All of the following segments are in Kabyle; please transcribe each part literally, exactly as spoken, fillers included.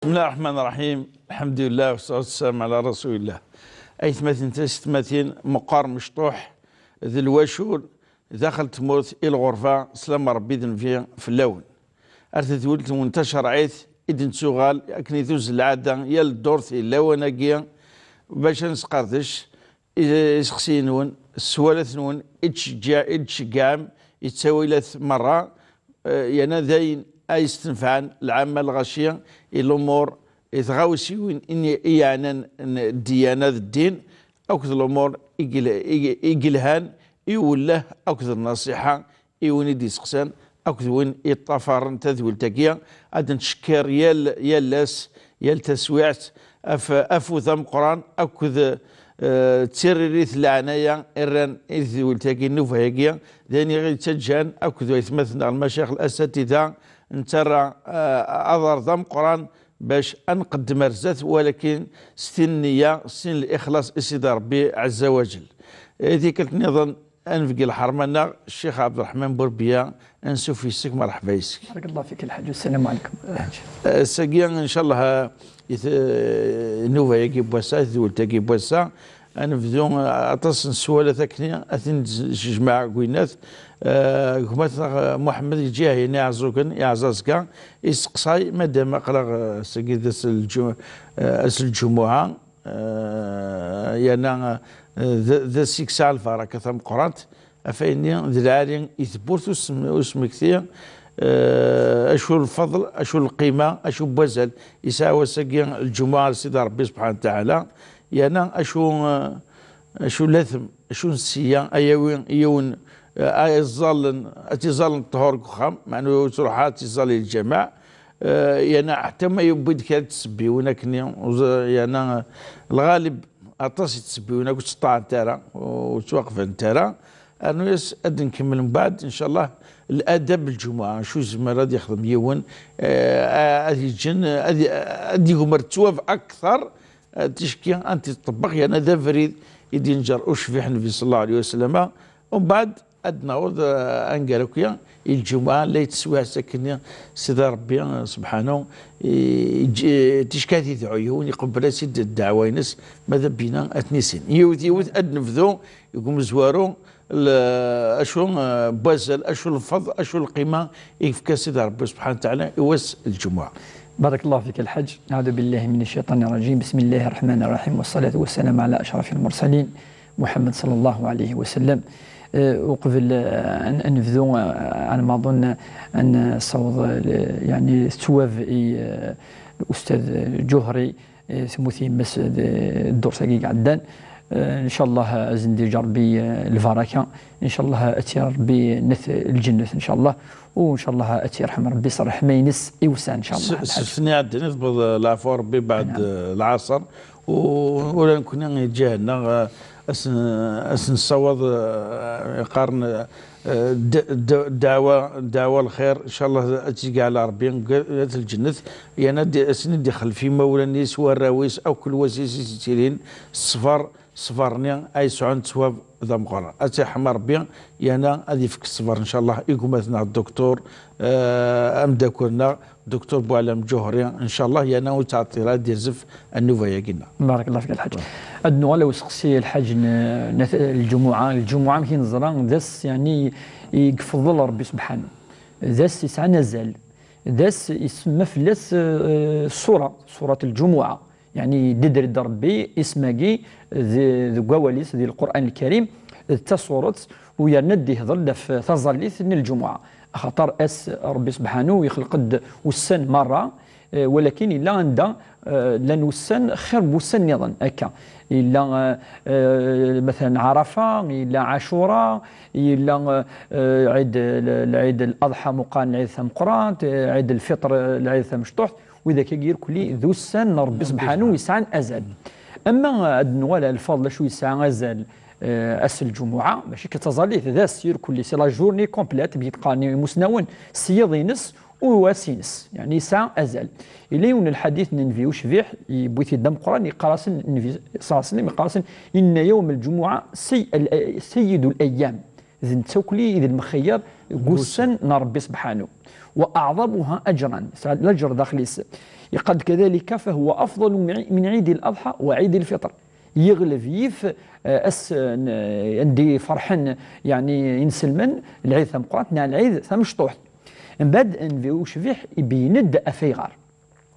بسم الله الرحمن الرحيم. الحمد لله والصلاة والسلام على رسول الله. Aytmaten tisetmatin, meqqar mecṭuḥ d lwacul, daxel tmurt i lɣerba, slam Rebbi d Nnbi fell-awen. Ar tedwilt-nwen tacerɛit i d-nettuɣal akken i tuzzel lɛada yal ddurt i lawan-agi, bac ad nesqerdec i-, iseqsiyen-nwen, sswalat-nwen, i d-tceggɛ-, i d-tceggɛem, i ttawilat merra, eh, yerna d ayen ay yestenfɛen lɛamma lɣaci i lumuṛ, i tɣawsiwin i, i yeɛnan n ddiyana d ddin, akked lumuṛ i yel-, i, i yelhan i uwelleh akked nnasiḥa i win i d-iseqsan akked win i yeṭṭafaren tadwilt-agi. Ad nettcekkir yal, yal ass, yal taswiɛt, af-, afud ameqqran akked, eh, d tiririt n leɛnaya i rran i tedwilt-agi, nnuba-agi, d ayen i ɣ-yettaǧǧan akked waytmaten-nneɣ lmacayix, lasatida, nettarra, eh, aḍar d ameqqran bac ad nqeddem ar zdat, walakin s tin nniya, s tin lixlaṣ i Sidi Ṛebbi ɛezza wa jell. I tikkelt nniḍen, ad nbeggi lḥerma-nneɣ Ccix Ɛebderreḥman Burbiya, ansuf yes-k, merḥba yes-k. بارك الله فيك الحاج، والسلام عليكم الحاج. Ass-agi, ncallah, i t-, nnuba-agi n wass-a, tedwilt-agi n wass-a, ad nebdu, eh, aṭas n sswalat akken ad ten-nejmeɛ deg winnat. Eh, gma-tneɣ, eh, Muḥemmed Lǧiha-, Iɛeẓẓugen, Iɛeẓẓazga, iseqsay, madam aql-aɣ, eh, ass-agi d ass n lǧu-, eh, ass n lǧumuɛa, eh, yerna, eh, d, d ass i yesɛa lbaraka tameqqrant, ɣef ayenni d lɛali i tewwurt usm-, usmekti, eh, acu lfeḍl, acu lqima, acu n wazal yesɛa wass-agi n lǧumuɛa ar Sidi Ṛebbi subḥanahu wa taɛala, yerna acu, eh, acu latem, acu n ssya, ad yawi yiwen, eh, ad iẓẓallen, ad tiẓẓallen ṭṭhur deg uxxam, meɛna ur yettruḥ ara ad tiẓẓal i lǧameɛ, eh, yerna ḥetta ma yewwi-d kra n tsebbiwin akkenni, uẓ-, yerna, eh, lɣalib aṭas i tsebbiwin akk ur ttseṭṭaɛent ara, ur ttwaqbalent ara. Rnu-yas ad nkemmel mbeɛd, ncallah, ladab n lǧumuɛa, acu yezmer ad yexdem yiwen, eh, ad yeǧǧen, ad, ad yegmer ttwab akteṛ, eh, ticki ad t-iṭebbeq, yerna d abrid i d-yenǧer ucbiḥ Nnbi ṣella Llahu ɛalayhi wa sallam. Umbeɛd ad naweḍ, eh, angar akya i lǧumuɛa, la yetteswiɛt akkenni Sidi Ṛebbi, eh, subḥanahu, i, i, ticki ad idɛu yiwen, iqebbel-as-id ddeɛwa-ines, ma d abina ad ten-issin. Yiwet, yiwet, ad nebdu deg umezwaru, l-, acu, eh, n wazal, acu lfeḍl, acu lqima i yefka Sidi Ṛebbi subḥanahu wa taɛala i wass n lǧumuɛa. بارك الله فيك الحاج. أعوذ بالله من الشيطان الرجيم. بسم الله الرحمن الرحيم. والصلاة والسلام على أشرف المرسلين محمد صلى الله عليه وسلم. Eh, uqbel, eh, ad n-, ad nebdu, eh, ɛni ma ḍun ad nessaweḍ, eh, yeɛni ttwab i, eh, Ustad Ǧuhri, eh, temmut yemma-s d-, ddurt-agi iɛeddan. Eh, ncallah, eh, ad sen-d-yeǧǧ Ṛebbi, eh, lbaraka. Ncallah, eh, ad tt-yerr Ṛebbi net lǧennet, ncallah. U ncallah, eh, ad tt-yerḥem Ṛebbi s ṛṛeḥma-ines iwesɛen, ncallah, s-, s-, lḥaǧ. Snin iɛeddan i tebbeḍ, eh, lɛafuṛ Ṛebbi, beɛd, eh, lɛaṣer. U ula d nekkni iǧǧa-aneɣ, eh, ad sen-, ad sen-nessawaḍ, eh, qqaren, eh, d-, d-, ddeɛwa, ddeɛwa lxir, ncallah ad tt-yeǧɛel Ṛebbi deg at lǧennet, yerna ad, ad sen-id-ixlef imawlan-is, warraw-is, akk lwasi-s i s-yettilin, ṣṣber, ṣṣber-nni ay sɛun ttwab d ameqqran. Ad tt-yerḥem Ṛebbi, yerna ad yefk ṣṣber, ncallah, i gma-tneɣ dduktur, eh, ameddakel-nneɣ, dduktur Buɛlam Ǧuhri, ncallah, yerna ur yettɛeṭṭil ara ad d-yerzef nnuba-yagi-nneɣ. بارك الله فيك الحاج. Ad nuɣal i useqsi, lḥaǧ n, n at-, lǧumuɛa. Lǧumuɛa, amek i neẓra, d ass, yeɛni, i yefḍel Ṛebbi subḥanahu. D ass yesɛan azal. D ass isemma fell-as, eh, ṣṣura, ṣṣurat lǧumuɛa. Yeɛni, yedder-d Ṛebbi isem-agi de-, deg wawal-is di Lqur'an Lkarim, d tasuret, u yerna ad d-ihder ɣef taẓallit n lǧumuɛa. Axaṭer ass Ṛebbi subḥanahu yexleq-d ussan merra, eh, walakin yella anda, eh, llan ussan xir n wussan nniḍen, akka. Yella, eh, eh, مثلا Ɛarafa, yella Ɛacura, yella, eh, eh, Ɛid, l-, Lɛid Laḍḥa meqqar, Lɛid tameqqrant, eh, Ɛid Lfiṭr, eh, Lɛid tamecṭuḥt, widak-agi irkelli d ussan n Ṛebbi subḥanahu yesɛan azal. Ama, eh, ad nuɣal ar lfeḍl acu yesɛa azal, eh, ass n lǧumuɛa, mačči kan d taẓallit, d ass irkelli, c'est la journée complète, mi d-qqaren imusnawen, s yiḍ-ines, u ass-ines, yeɛni yesɛa azal. Yella yiwen n lḥadit n Nnbi ucbiḥ, yewwi-t-id d ameqqran, yeqqar-asen Nnbi ṣella Llahu ɛalayhi wa sallam, yeqqar-asen: إن يوم الجمعة سي-، ال-، سيد الأيام. D netta akk i d lmexyar deg wussan n Ṛebbi subḥanahu. وأعظمها أجرا. Yesɛa laǧer daxel-is. Yeqqar-d kadalika, فهو أفضل من عيد الأضحى وعيد الفطر. Yeɣleb yif, eh, ass, eh, n-, anda i ferḥen, yeɛni, inselmen, lɛid tameqqrant neɣ lɛid tamecṭuḥt. Mbeɛd, Nnbi ucbiḥ ibeyyen-d afayɣer.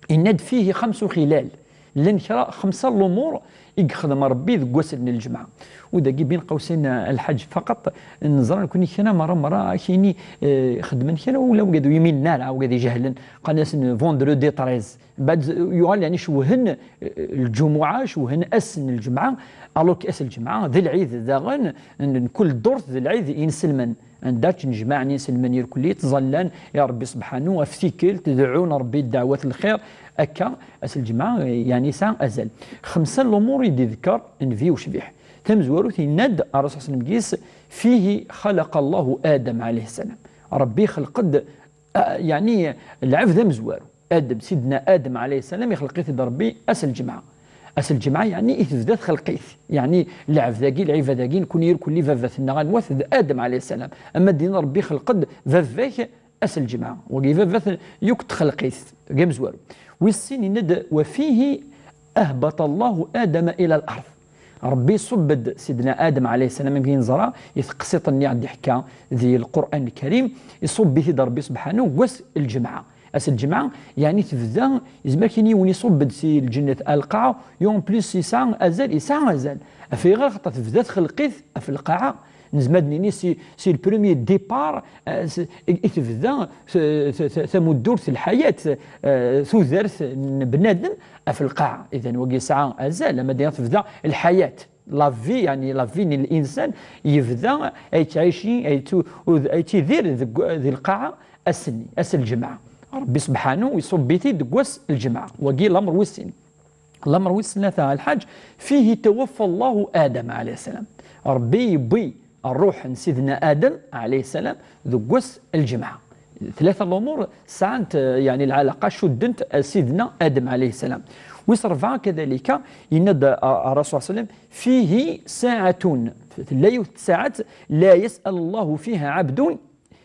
Yenna-d: فيه خمس خلال. Llan kra xemsa n lumuṛ i yexdem Ṛebbi deg wass n lǧemɛa. U dagi, bin qawsin, a Lḥaǧ, faqat neẓra nekni kra merra merra akini, eh, xeddmen kra ula wigad ur yuminen ara, wigad ijehlen, qqaren-asen vendredi treize. Mbeɛd yuɣal, yeɛni, cewhen, eh, lǧumuɛa, cewhen ass n lǧemɛa, alors que ass n lǧemɛa d lɛid daɣen n, n kul ddurt, d lɛid i inselmen. Anda ttnejmaɛen inselmen irkelli, ttẓallan i Ṛebbi subḥanu ɣef tikkelt, deɛɛun Ṛebbi ddeɛwat n lxir. Akka, ass n lǧemɛa, yeɛni, yesɛa azal. Xemsa n lumuṛ i d-iḍekkeṛ Nnbi ucbiḥ. Tamezwarut, yenna-d Ṛṛasul ṣellallahum ɛalayhi wa sallam: فيه خلق الله آدم عليه السلام. Ṛebbi ixleq-d, a, yeɛni, lɛebd amezwaru. Adem, Sidna Adem ɛalayhi ssalam, ixleq-it-id Ṛebbi ass n lǧemɛa. Ass n lǧemɛa, yeɛni, i tebda txelq-it. Yeɛni, lɛebd-agi, lɛibad-agi, nekni irkelli, baba-tneɣ anwa-t? D Adem ɛalayhi ssalam. Ama din Ṛebbi ixleq-d baba-k ass n lǧemɛa. Wagi baba-t yakk txelq-it, deg amezwaru. Wis sin, yenna-d: وفيه أهبط الله آدم إلى الأرض. Ṛebbi iṣubb-d Sidna Adem ɛalayhi ssalam, amek i neẓra i teqsiṭ-nni i ɣ-d-iḥka di Lqur'an Lkarim, iṣubb-it-id Ṛebbi subḥanu deg wass n lǧemɛa. Ass n lǧemɛa, yeɛni, tebda, yezmer kini yiwen iṣubb-d si lǧennet ar lqaɛa, et en plus yesɛa azal, yesɛa azal. Ɣef ayɣer? Axaṭer tebda txelq-it ɣef lqaɛa. Nezmer ad d-nini si, si le premier départ, eh, s-, i, i tebda t-, t-, t-, tamuddurt n lḥayat, eh, tudert n bnadem ɣef lqaɛa. Idan, wagi yesɛa azal, ama d tebda lḥayat. La vie, yeɛni, la vie n linsan yebda yettɛici, yettu-, yettidir deg, di lqaɛa ass-nni, ass n lǧemɛa. Ṛebbi subḥanu iṣubb-it-id deg wass n lǧemɛa. Wagi lameṛ wis sin. Lameṛ wis tlata, a Lḥaǧ: فيه توفى الله آدم عليه السلام. Ṛebbi yewwi ṛṛuḥ n Sidna Adem ɛalayhi ssalam deg wass n lǧemɛa. Tlata lumuṛ sɛant, eh, yeɛni, lɛalaqa, cuddent, eh, Sidna Adem ɛalayhi ssalam. Wis ṛebɛa, kadalika, yenna-d, eh, Ṛṛasul ṣellallahum ɛalayhi wa sallam: فيه ساعة. Tella yiwet tsaɛet, لا يسأل الله فيها عبد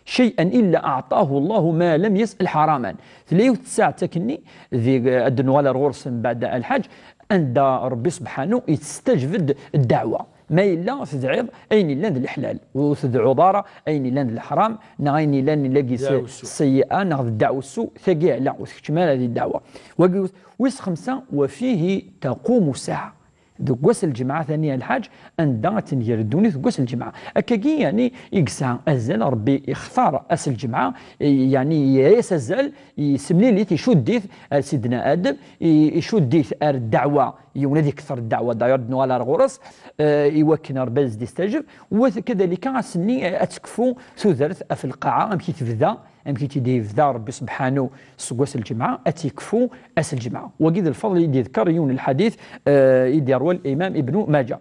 شيئا إلا أعطاه الله ما لم يسأل حراما. Tella yiwet tsaɛet akkenni, di, ad d-nuɣal ar ɣur-s mbeɛd, a Lḥaǧ, anda Ṛebbi subḥanu yettstajeb-d ddeɛwa. Ma yella tedɛiḍ ayen yellan d leḥlal, ur tedɛuḍ ara ayen yellan d leḥram, neɣ ayen yellan lagi s-, ddeɛwessu, seyyi'a, neɣ d ddeɛwessu, tagi yeɛla, ur tkeččem ara di ddeɛwa. Wagi wis xemsa: وفيه تقوم الساعة. Deg wass n lǧemɛa tani, a Lḥaǧ, anda ad tenger ddunit deg wass n lǧemɛa. Akkagi, yeɛni, i yesɛa azal, Ṛebbi ixtar ass n lǧemɛa, yeɛni, yerra-yas azal, yessemlil-it, icudd-it ar Sidna Adem, i-, icudd-it ar ddeɛwa, yiwen ad ikter ddeɛwa, d'ailleurs, ad d-nuɣal ar ɣur-s, eh, i wakken Ṛebbi ad s-d-istaǧeb, wa kadalika ass-nni, eh, ad tekfu tudert ɣef lqaɛa, amek i tebda, amek i tt-id-yebda Ṛebbi subḥanu seg wass n lǧemɛa, ad tt-yekfu ass n lǧemɛa. Wagi d lfeḍl i d-yeḍker yiwen n lḥadit, eh, i d-yerwa Limam Ibnu Maǧa.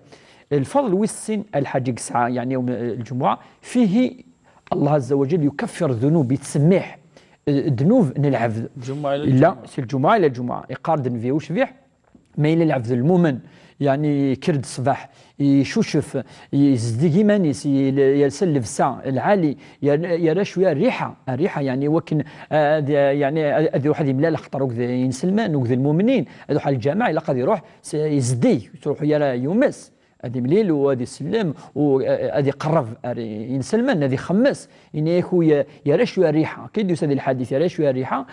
Lfeḍl wis sin, a Lḥaǧ, i yesɛa, yeɛni, yawm, eh, lǧemɛa: فيه الله عز وجل يكفر الذنوب, yettsemmiḥ, eh, ddnub n lɛebd. Illa, si lǧemɛa ila lǧemɛa. Iqqar-d Nnbi ucbiḥ, ma yella lɛebd lmumen, yeɛni, yekker-d ṣṣbeḥ, icucef, yezdig iman-is, yel-, yelsa llebsa lɛali, yer-, yerra cwiya rriḥa, rriḥa, yeɛni, wakken, eh, ad, yeɛni, ad iruḥ ad imlal axaṭer akked inselmen, akked lmumnin, ad iruḥ ɣer lǧameɛ, ilaq ad iruḥ s-, yezdig, ur yettruḥu ara yumes. Ad imlil u ad isellem u, eh, ad iqerreb ar inselmen, ad ixemmes. Ini-ak u ye-, yerra cwiya rriḥa. Akka i d-yusa di lḥadit, yerra cwiya rriḥa.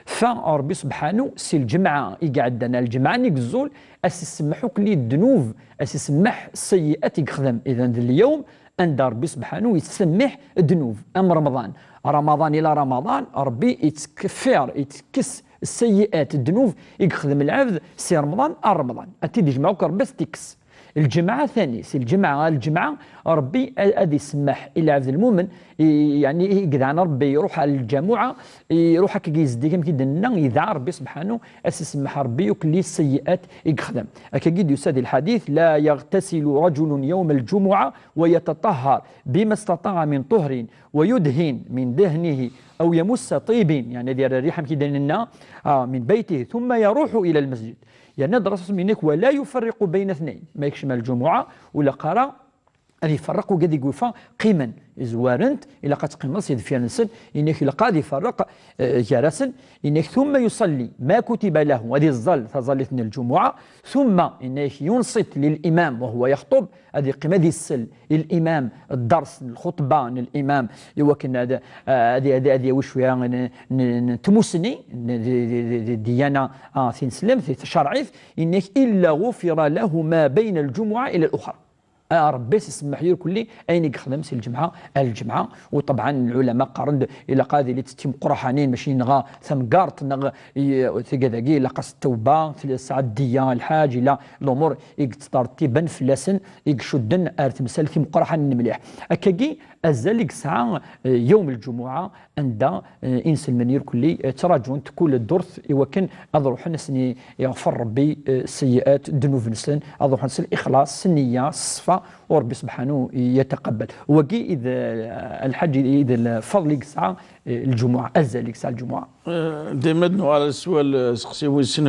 Fa Ṛebbi subḥanu, si lǧemɛa i iɛeddan ar lǧemɛa-nni i yeẓẓul, ad s-isemmeḥ akk ddnub, ad s-isemmeḥ seyyi'at i yexdem. Idan d lyawm anda Ṛebbi subḥanu yettsemmiḥ ddnub. Am Remḍan. Remḍan ila Remḍan, Ṛebbi yettkeffir, yettekkes seyyi'at, ddnub i yexdem lɛebd si Remḍan ar Remḍan. Ad t-id-ijmeɛ akk Ṛebbi, ad t-ikkes. Lǧemɛa tani, si lǧemɛa ɣer lǧemɛa, Ṛebbi a-, ad isemmeḥ i lɛebd lmumen, i, yeɛni, i yedɛan Ṛebbi, iruḥ ɣer lǧamuɛa, iruḥ akka yezdig, amek i d-nenna, yedɛa Ṛebbi subḥanu, ad s-isemmeḥ Ṛebbi akk seyyi'at i yexdem. Akkagi d-yusa di lḥadit: لا يغتسل رجل يوم الجمعة ويتطهر بما استطاع من طهر ويدهن من دهنه أو يمس طيب, yeɛni ad yerr rriḥa, amek i d-nenna, ah, من بيته ثم يروح إلى المسجد. Yerna-d Ṛṛasul, ini-ak, ولا يفرق بين اثنين. Ma yekcem ar lǧumuɛa, ur ilaq ara ad iferreq wigad i yufa qqimen, zwarent, ilaq ad teqqimeḍ si deffir-nsen, inek ilaq ad iferreq, eh, gar-asen, inek ثم يصلي ما كتب له, ad iẓẓal taẓallit n lǧumuɛa, ثم inek ينصت للإمام وهو يخطب, ad iqqim ad issel i l'imam, dders n lxuṭba n l'imam, iwakken ad, ad, ad, ad yawi cwiya n, n, n tmusni, n, di, di, di, di, diyana, ah, tineslemt, di tcerɛit, inek إلا غفر له ما بين الجمعة إلى الأخرى. Ah, Rebbi s isemmeḥ irkelli ayen i yexdem si lǧemɛa ar lǧemɛa. U ṭebɛan lɛulama qqaren-d ilaq ad ilint d timeqraḥanin, mačči neɣ tameggaṛt neɣ i, tigad-agi ilaq-as ttawba, tesɛa ddiya, lḥaǧ, ila lumuṛ i yettṭertiben fell-asen, i icudden ar temsal timeqraḥanin mliḥ. Akkagi, azal i yesɛa, eh, yawm lǧumuɛa, anda, eh, inselmen irkelli, eh, ttraǧun-t kul ddurt i wakken ad ruḥen ad sen-iɣfer Rebbi, eh, sseyyi'at, ddnub-nsen, ad ruḥen s lixlaṣ, s nniya, s ṣṣfa, u Rebbi sebḥanu yataqabbal. Wagi i d, eh, lḥaǧ, i d lfeḍl i yesɛa, eh, lǧumuɛa, azal i yesɛa lǧumuɛa. Eh, dima d-nuɣal ar sswal, eh, seqsi wis sin,